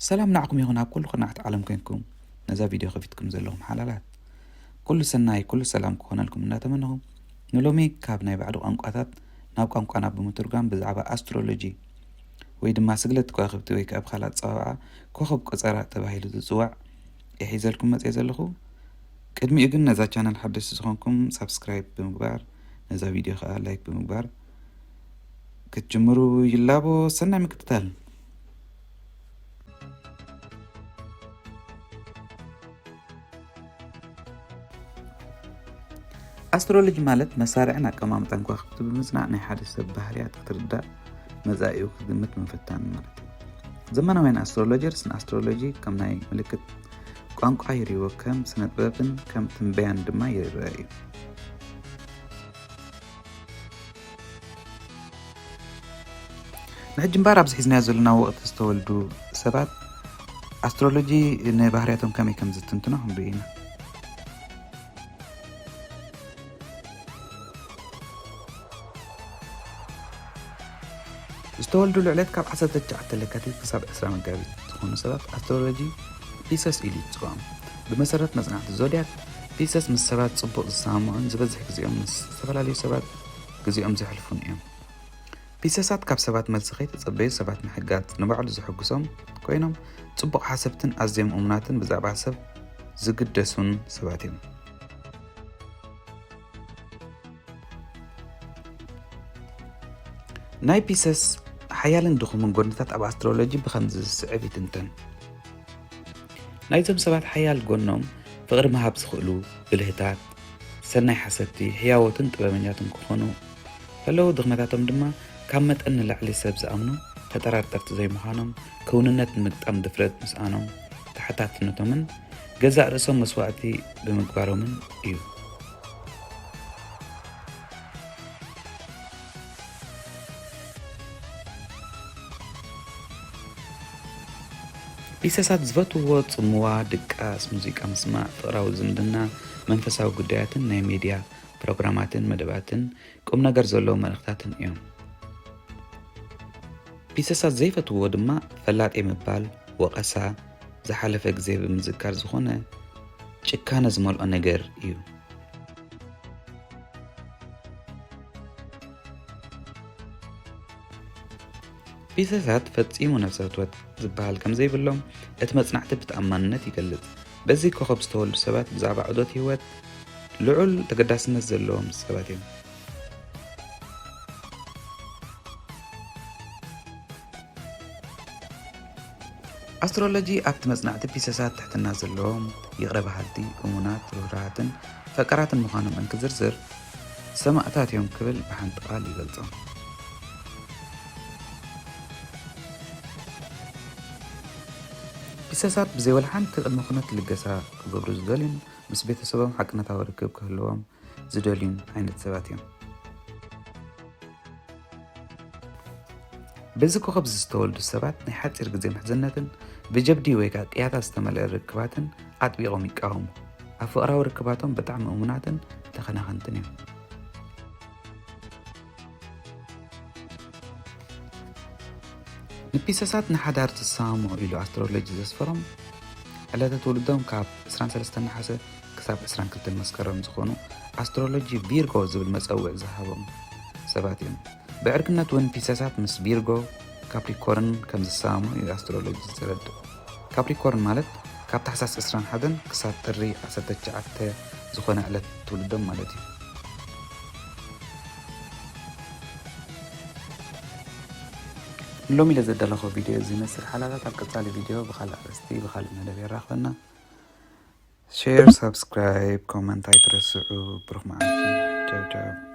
ሰላም ንዓኹም ይኹን ኣብ ኩሉ ኩርናዓት ዓለም ኮይንኩም ነዛ ቪድዮ ከፊትኩም ዘለኹም ሓላላት። ኩሉ ሰናይ፣ ኩሉ ሰላም ክኾነልኩም እናተመነኹ፣ ንሎሚ ካብ ናይ ባዕዲ ቋንቋታት ናብ ቋንቋና ብምትርጓም ብዛዕባ ኣስትሮሎጂ ወይ ድማ ስግለት ከዋኽብቲ ወይ ከዓ ብኻልእ ኣጸዋውዓ ኮኸብ ቆጸራ ተባሂሉ ዝጽዋዕ እየ ሒዘልኩም መጽየ ዘለኹ። ቅድሚኡ ግን ነዛ ቻነል ሓደስቲ ዝኾንኩም ሳብስክራይብ ብምግባር፣ ነዛ ቪድዮ ከዓ ላይክ ብምግባር ክትጅምሩ ይላቦ። ሰናይ ምክትታል። ኣስትሮሎጂ ማለት መሳርዕን ኣቀማምጣን ከዋኽብቲ ብምጽናዕ ናይ ሓደ ሰብ ባህርያት ክትርዳእ፣ መጻኢኡ ክትግምት ምፍታን ማለት እዩ። ዘመናውያን ኣስትሮሎጀርስ ንኣስትሮሎጂ ከም ናይ ምልክት ቋንቋ ይርእይዎ፣ ከም ስነ ጥበብን ከም ትንበያን ድማ ይረአ እዩ። ንሕጂ እምበኣር ኣብዚ ሒዝናዮ ዘለና ወቕቲ ዝተወልዱ ሰባት ኣስትሮሎጂ ንባህርያቶም ከመይ ከም ዝትንትኖ ክንርኢ ኢና። ዝተወልዱሉ ዕለት ካብ ዓሰርተ ትሽዓተ ለካቲት ክሳብ ዕስራ መጋቢት ዝኾኑ ሰባት ኣስትሮሎጂ ፒሰስ ኢሉ ይፅውዖም። ብመሰረት መጽናዕቲ ዞድያክ፣ ፒሰስ ምስ ሰባት ጽቡቕ ዝሰማምዑን ዝበዝሕ ግዜኦም ምስ ዝተፈላለዩ ሰባት ግዜኦም ዘሕልፉን እዮም። ፒሰሳት ካብ ሰባት መልሲ ከይተጸበዩ ሰባት ምሕጋዝ ንባዕሉ ዘሐጉሶም ኮይኖም፣ ጽቡቕ ሓሰብትን ኣዝዮም እሙናትን ብዛዕባ ሰብ ዝግደሱን ሰባት እዮም። ናይ ፒሰስ ሓያልን ድኹምን ጎንታት ኣብ ኣስትሮሎጂ ብኸምዚ ዝስዕብ ይትንተን። ናይዞም ሰባት ሓያል ጎኖም ፍቕሪ ምሃብ ዝኽእሉ፣ ብልህታት፣ ሰናይ ሓሰብቲ፣ ህያዎትን ጥበበኛትን ክኾኑ ከለዉ፣ ድኽመታቶም ድማ ካብ መጠን ንላዕሊ ሰብ ዝኣምኑ፣ ተጠራጠርቲ ዘይምዃኖም፣ ክውንነት ንምግጣም ድፍረት ምስኣኖም፣ ተሓታትነቶምን ገዛእ ርእሶም መስዋእቲ ብምግባሮምን እዩ። ፒሰሳት ዝፈትውዎ ጽምዋ፣ ድቃስ፣ ሙዚቃ ምስማዕ፣ ፍቕራዊ ዝምድና፣ መንፈሳዊ ጉዳያትን ናይ ሜድያ ፕሮግራማትን መደባትን ቁም ነገር ዘለዎ መልእኽታትን እዮም። ፒሰሳት ዘይፈትውዎ ድማ ፈላጤ ምባል፣ ወቐሳ፣ ዝሓለፈ ግዜ ብምዝካር ዝኾነ ጭካነ ዝመልኦ ነገር እዩ። ፒሰሳት ፈጺሙ ነፍሰ ህትወት ዝበሃል ከም ዘይብሎም እቲ መጽናዕቲ ብተኣማንነት ይገልጽ። በዚ ኮኸብ ዝተወልዱ ሰባት ብዛዕባ ዑደት ህይወት ልዑል ተገዳስነት ዘለዎም ሰባት እዮም። ኣስትሮሎጂ ኣብቲ መጽናዕቲ ፒሰሳት ትሕትና ዘለዎም፣ ይቕረ በሃልቲ፣ እሙናት፣ ርህሩሃትን ፈቃራትን ምዃኖም እንክዝርዝር፣ ሰማእታት እዮም ክብል ብሓንቲ ቃል ይገልጾም። ፒሰሳት ብዘይ ወላ ሓንቲ ቅድመ ኩነት ልገሳ ክገብሩ ዝደልዩን ምስ ቤተሰቦም ሓቅነታዊ ርክብ ክህልዎም ዝደልዩን ዓይነት ሰባት እዮም። በዚ ኮኸብ ዝተወልዱ ሰባት ናይ ሓጺር ግዜ ምሕዝነትን ብጀብዲ ወይ ከዓ ቅያታት ዝተመልአ ርክባትን ኣጥቢቖም ይቃወሙ። ኣብ ፍቕራዊ ርክባቶም ብጣዕሚ እሙናትን ተኸናኸንትን እዮም። ንፒሰሳት ንሓዳር ዝሰማምዑ ኢሉ ኣስትሮሎጂ ዘስፈሮም ዕለተ ትውልዶም ካብ ዕስራን ሰለስተን ነሓሰ ክሳብ ዕስራን ክልተን መስከረም ዝኾኑ ኣስትሮሎጂ ቪርጎ ዝብል መጸውዒ ዝሃቦም ሰባት እዮም። ብዕርክነት እውን ፒሰሳት ምስ ቪርጎ፣ ካፕሪኮርን ከም ዝሰማምዑ እዩ ኣስትሮሎጂ ዘረድእ። ካፕሪኮርን ማለት ካብ ታሕሳስ ዕስራን ሓደን ክሳብ ጥሪ ዓሰርተ ትሽዓተ ዝኾነ ዕለት ትውልዶም ማለት እዩ። ንሎሚ ኢለ ዘዳለኹ ቪድዮ እዚ ይመስል። ሓላላት ኣብ ቀጻሊ ቪድዮ ብኻልእ ኣርእስቲ ብኻልእ መደብ የራኽበና። ሼር፣ ሳብስክራይብ፣ ኮመንት ኣይትረስዑ። ብሩኽ መዓልቲ። ቻው ቻው።